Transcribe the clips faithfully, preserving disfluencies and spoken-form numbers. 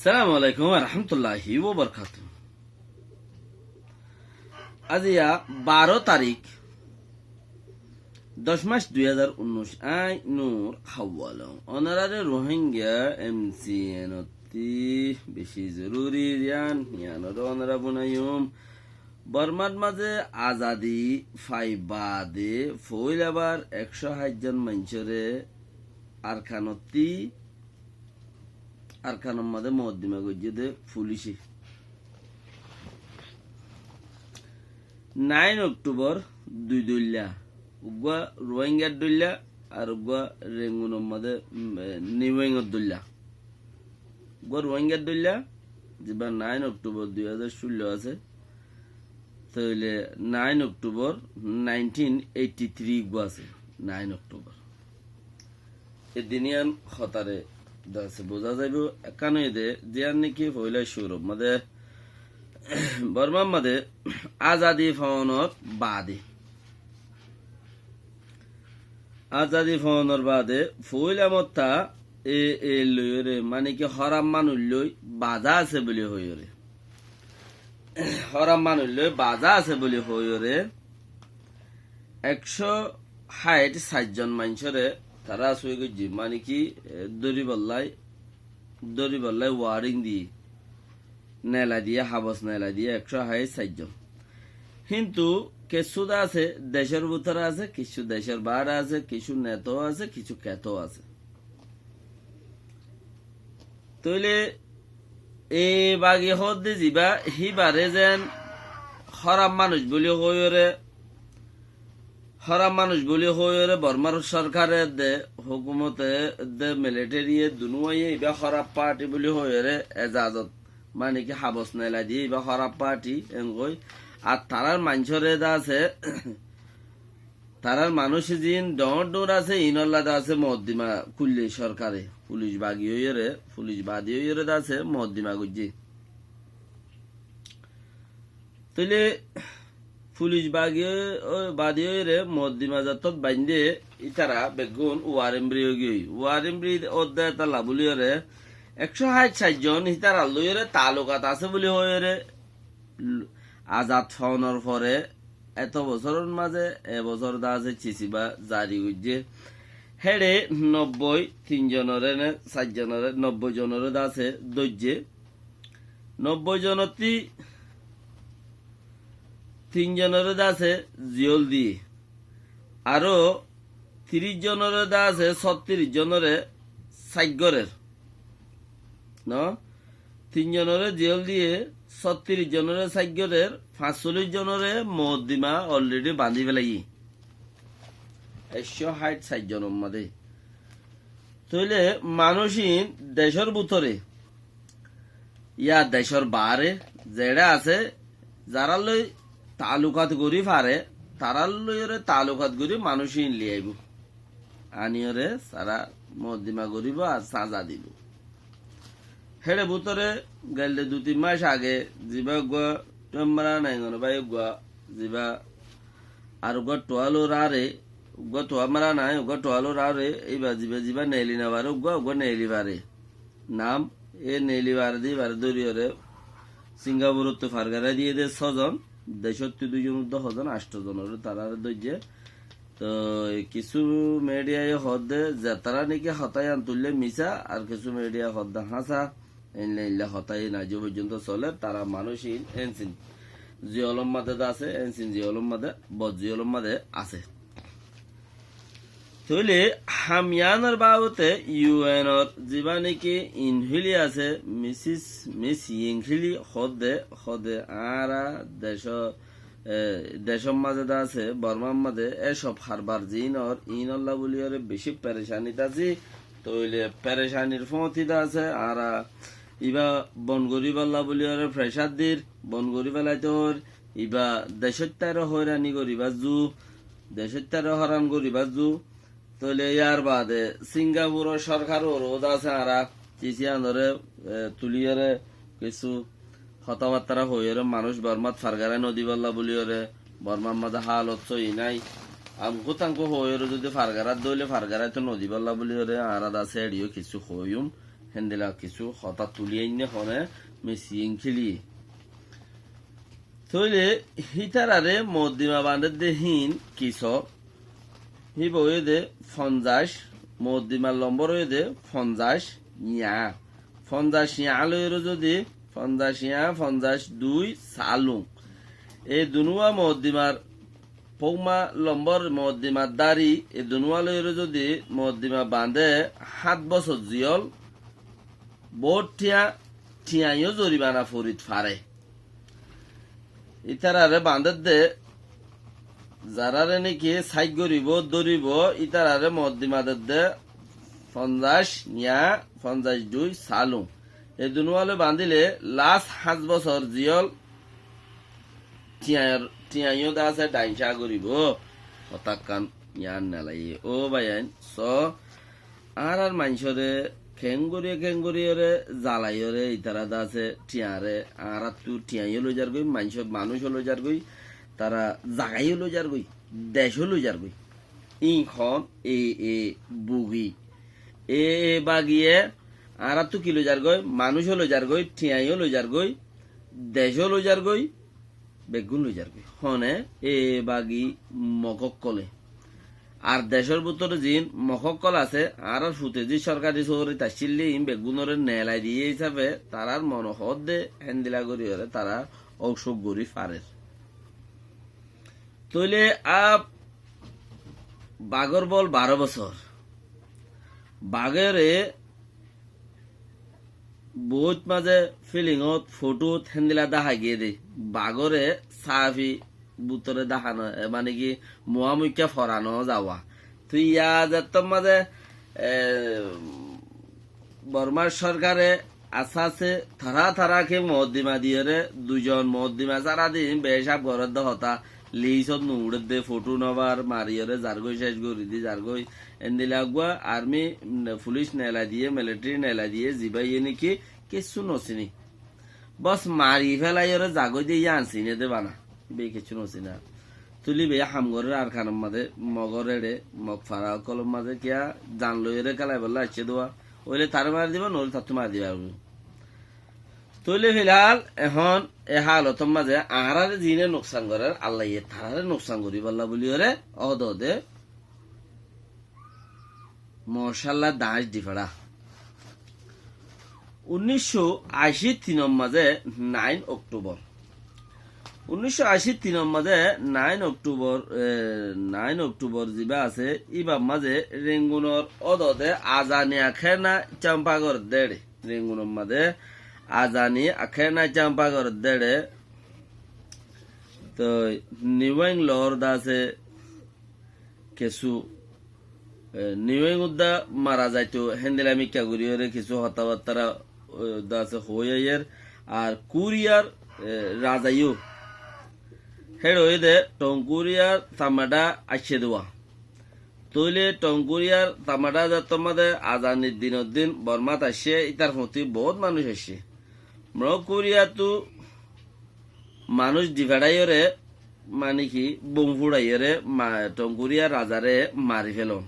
Assalamu alaikum wa rahmatullahi wa barakatuhu. Aijja baró tarík, doc mac dui házar unnúic, añí Nur Hawalong. Onoráre Rohingya M C N ottí beci zoruri yián, yiánoré onorá funaiyum. Bormár mazé azadi fai baade foóila bar ekcó háit zon maincóre Arkan ottí Arkanor mazé mokoddima goijjé dé fulíce. Nain Okthobor dui dóilla, uggúa Ruáingar dóilla ar uggúa Rengunor mazé, mm, e, Niuéngor dóilla. Uggúa Ruáingar dóilla, zibá nain Okthobor dui házar cúllo asé. Tóile nain Okthobor nineteen eighty three uggúa asé, nain Okthobor. E din yián hotáre dase buzá zaibou, ekkán óilde ziyán niki foóila cúrur mazé Bormár mazé azadi foónor baade, azadi foónor baade foóila mottá e, e loiyóre, mani ki hóraf manúic loi bazá asé buli hoiyóre, hóraf manúic loi bazá asé buli hoiyóre, ekcó háit sair zon maincóre tará asúi goijjé, mani ki, e, dóribollá, dóribollá waring diyé, nela diyé, habos nela diyé, ekcó háit sair zon. Kintu kessú dase decór bútore asé, kessú decór baáre asé, kessú netou asé, kessú ketou asé. Tóile e bagi hoódde zibá, híbare zeén hóraf manúic buli hoiyóre, hóraf manúic buli hoiyóre Bormár sorkare de, hókumote de, militariye dunúwaye ibá hóraf parti buli hoiyóre ezazot, mani ki habos nela diyé ibá hóraf parti engoi. Ar tarár maincóre dase Tarár manúic ziín dhoóñr dhoóñr asé, iínolla de asé mokoddima kúille sorkare, fulic bagi óiyore, fulic badi óiyore de asé mokoddima goijjé. Tóile fulic bagi ói-, ói-, badi óiyore mokoddima zettót baindé, ítara beggún uwarembri óigiyoi. Uwarembri ódde étalla búliyore ekcó háit sair zon ítarar lóiyore taalukat asé búli hoiyore, l-, azad foónor fore eto bosóror mazé e bosór de asé cisiba zari goijjé. Héçe nobboi tin zonoré né sair zonoré, nobboi zonoré de asé dóijje. Nobboi zonottí tin zonoré de asé ziyól diyé. Aró tiríc zonoré de asé, sóttiríc zonoré sáiggorér. No? Tin zonoré ziyól diyé, sóttiríc zonoré sáiggorér, fañssolíc zonoré mokoddima already bañdí félaiyé. Ekcó háit sair zonor mazé. Tóile manúic iín decór bútore ya decór baáre zeçé asé, zarár loi taalukat gorí fare, tarár loiyóre taalukat gorí manúic iín loi aibóu. Aniyóre tará mokoddima goríbou ar sáza dibou. Héçe bútore gelde dui tin mac age zibá uggúa Tuámara nai hono bái uggúa zibá ar uggúa Tualur are, uggúa Tuámara nai, uggúa Tualur are, íba zibá, zibá neeli no fare, uggúa, uggúa neeli fare. Nam, e neeli fare de íbare dóriyore Singapurottú fargarái diyé de só zon, decóttu dui zon uddá hó zon, ancto zonoré taráre dóijje. Toi kissú midiyaye hoódde zetará niki hotá yián tuille misá, ar kissú midiyaye hoódde háñsa, éilla éilla hotá iín aijjó foijjonto solér, tará manúic iín énsin ziyólor mazé de asé, énsin ziyólor mazé, bot ziyólor mazé asé. Tóile ham yiánor babote U N or zibá niki inhíli asé, Misis, Mis Yinghíli hoódde, hoódde añára decó, e, decór mazé de asé, Bormár mazé écob harbar ziínor, iínolla búliyore bicí perecanit así. Tóile perecanir fóñti de asé, añára ibá bon goríbolla búliyore frecár dir, bon gorí félaitór, ibá decóittaré hoirani goríbar zu, decóittaré hóran goríbar zu. Tóile yárbaade Singapuror sorkaror uore de asé añára cisi anoré, e, tuliyóre kissú hotábattára hoiyóre manúic Bormát fargarái nodibálla búliyóre, Bormár mazé hálot sóiyi nái. Amkú tañkú hoiyóre zudi fargarát dóile fargarái to nodibálla búliyóre añára de asé éçiyó kissú hoiyúm. Héndila kissú hotá tulí ainné hone mesiyin kéliye. Tóile hítararé moddima bandédde híin kisó. Híba óiye dé fonzaic, moddimar lombor óiye dé fonzaic yiáñ. Fonzaic yiáñ loiyóre zodi fonzaic yiáñ, fonzaic dui salung. E dunúa moddimar Foumma lombor moddima dári e dunúa loiyóre zodi moddima bandé hát bosór ziyól boóut thiañ, thiañyó zoribana forit fare. Ítararé bandédde zaráre néki sáit goríbou, dóribo, ítararé moddima dedde fonzaic yiáñ, fonzaic dui salung. E dunúa loi bandíle las hát bosór ziyól thiañr, thiañyó de asé dhainca goríbou. Hotákkan yián nelaiyé. Ó báiyain, só, añárar maincóre keéngoríye keéngoríyore zalaiyóre itará de asé thiañre, añáráttu thiañyó loizargói, maincó, manúico loizargói, tará zagaiyó loizargói, decó loizargói. Íin hoón, e, e, bugi. E, e, bagiye añáráttu ki loizargói? Manúico loizargói, thiañyó loizargói, decó loizargói, beggún loizargói. Hone e bagi mokókkole. Ar decór bútore ziín mokókkol asé, añárar fute zí sorkari sóorit accílle iín beggúnore neelai diyé hísafe tarár mone hoódde héndila goríyore tará óusuk gorí farer. Tóile a bagór bol baró bosór. Bagóre boóit mazé fílingot, fothót héndila dáha giyé dé. Bagóre sáfi bútore dáha no, e, mane ki, muámuikká fora no zawa. Tui ya zettór mazé, e, Bormar sorkare asé asé tará tará ke moddima diyóre, duizon moddima sára din becáf gorédde hotá, lisót nuuçédde, fothó nobar, mariyóre zargói, céc gorí di zargói. Endila eggúa armi, mm, fulic neelai diyé, militeri neelai diyé, zibáye néki kessú nosiní. Bos mari félaiyóre zagói de yían siné de bana. Íbaye kessú nosiné. Tóile íbaye ham gorér Arkanor mazé, Mogor éçe, Mog fara ókkolor mazé kiyá zan loiyóre kélaibolla aiccé dé. Óile taré mari dibo, noóile tattú mari dibo. Tóile filhal ehón e halotor mazé añáráre ziíne nuksan gorér, Allaye taráre nuksan goríbolla buliyóre ódode Mocálla daáñc difeçá. Unnícco ací tinor mazé nain Okthubor. Unnícco ací tinor mazé nain Okthubor, e, nain Okthubor zibá asé, íbar mazé Rengunor ódode Azani Akéna Cámpa gorédde éçe. Rengunor mazé Azani Akéna Cámpa gorédde éçe. Toi Niweng loór de asé, kessú, e, Niweng udda mara zaito, héndila mikká goríyore kessú hotábattára, e, de asé hoói aiyér. Ar Kúriyar, e, razaiyó, héçe óiye dé Thongkúriyar Tamathá aiccé dé. Tóile Thongkúriyar Tamathá zettór mazé Azanir dinor din Bormát aiccé, ítar fotí boóut manúic aiccé. Mró Kúriyattu manúic difeçáiyore, mane ki, bom fúçaiyore, ma-, Thongkúriyar razare mari félon.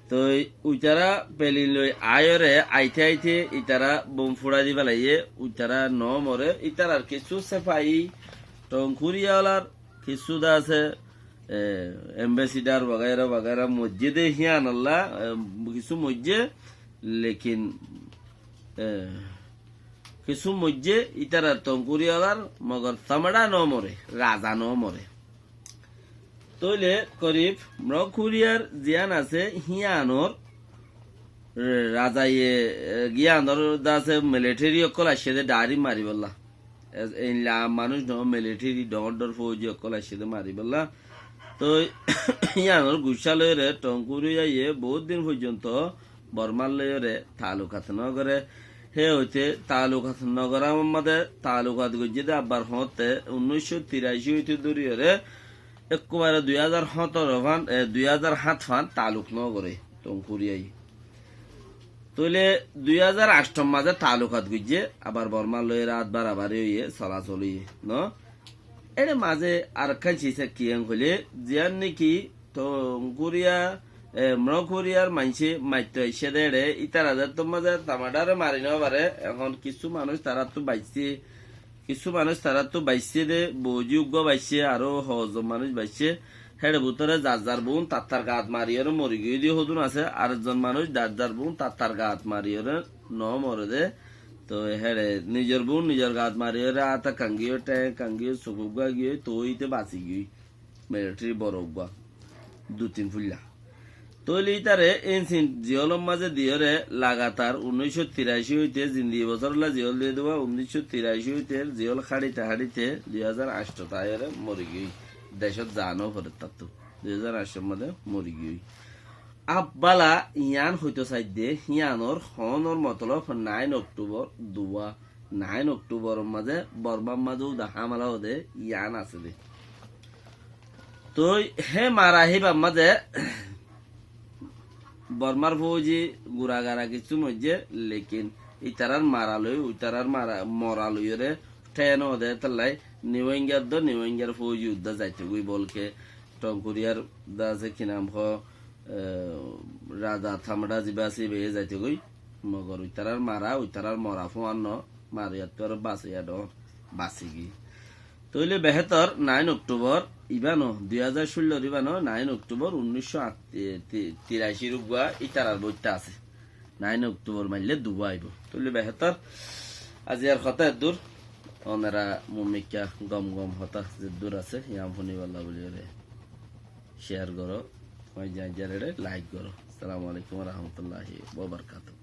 Toi uitará pelin loi aáiyore aite aite itará bom fúçai di félaiyé, uitará noó more, ítarar kessú sefaí, Thongkúriya ólar kessú de asé, e, embesidar wagaira wagaira moijjé dé híanolla, e, kessú moijjé, lekin, e, kessú moijjé, ítarar Thongkúriya ólar, mogor Tamathá noó more, raza noó more. Tóile korib Mró Kúriyar ziyán asé, híanor, e, razaye, e, giyánor de asé militeri ókkol aiccé dé dhaári maribólla. E, einla manúic noó, militeri dhoóñr dhoóñr fóuji ókkol aiccé dé maribólla. Toi híanor guccá loiyóre Thongkúriyaye boóut din foijjonto Bormár loiyóre taalukat nogoré. Hé óite taalukat nogorá mazé taalukat goijjé dé abbar hoóñtte unnícco tirací óite dóriyóre ekkubare dui házar hóñtoro fán, e, dui házar háñt fán taaluk nogoré Thongkúriyaye. Tóile dui házar anctor mazé taalukat goijjé, abar Bormár loiyóre át barabari óiye, solasol óiye, no? Éçe mazé arekkán ciz ki en hoilé, ziyán néki Thongkúriya E, Mrokuriar maincé maitto aiccé dé ére, ítara zettór mazé tamadháre mari no fare, ehón kissú manúic taráttu baiccé, kissú manúic taráttu baiccé dé, bouji uggúa baiccé, aró hozon manúic baiccé, héçe bútore zar zar boún tattar gaat mariyóre mori giyói dé hodún asé, ar zon manúic zar zar boún tattar gaat mariyóre no more dé, toi héçe nizor boún nizor gaat mariyóre áta kangiyói, théng kangiyói, suk uggúa giyói, toi íte basi giyói. Militari boro uggúa, dui tin fuilla. Tóile ítare éin sin ziyólor mazé diyóre lagatar unnúiccó tirací óite, zindigi bosórolla ziyól diyé dé uwá, unnúiccó tirací óite ziyól háçite háçite dui házar añctho táiyore mori giyói. Decót zaa no forer táttu. Dui házar añctór mazé mori giyói. Abbála yián hoitó saidde, híanor hoónor motolob nain Okthubor duwá. Nain Okthubor mazé Bormár mazé uda hámela óde yián asé dé. Toi hé mara híbar mazé Bormár fouji guragara kissú moijjé, lekin ítarar mara loi, ítarar mara, mora loiyóre théno óde étallai Niu Engar dó, Niu Engar fouji uddá zaito goi bolke Thongkuriyar dá asé ki nam hoó, e, raza tamadhá zibá asé íbaye zaito goi. Mogor ítarar mara, ítarar mora fúañno, mara yáttu aró basaiya dhoóñr, basi giyé. Tóile behétor nain Okthubor, ibá no, dui házar cúllor ibá no, nain Okthubor unnúiccó añt-, e, ti-, tiracír uggúa ítarar boitta asé. Nain Okthubor maille duwá aibó. Tóile behétor, aziyar hotá eddúr, onora mumikká gom gom hotá zeddúr asé, yián fúnibálla buliyóre share goró, tuáñra zar zar ére like goró. Assalamu alaikum wa rahmatullahi wa barakatuhu.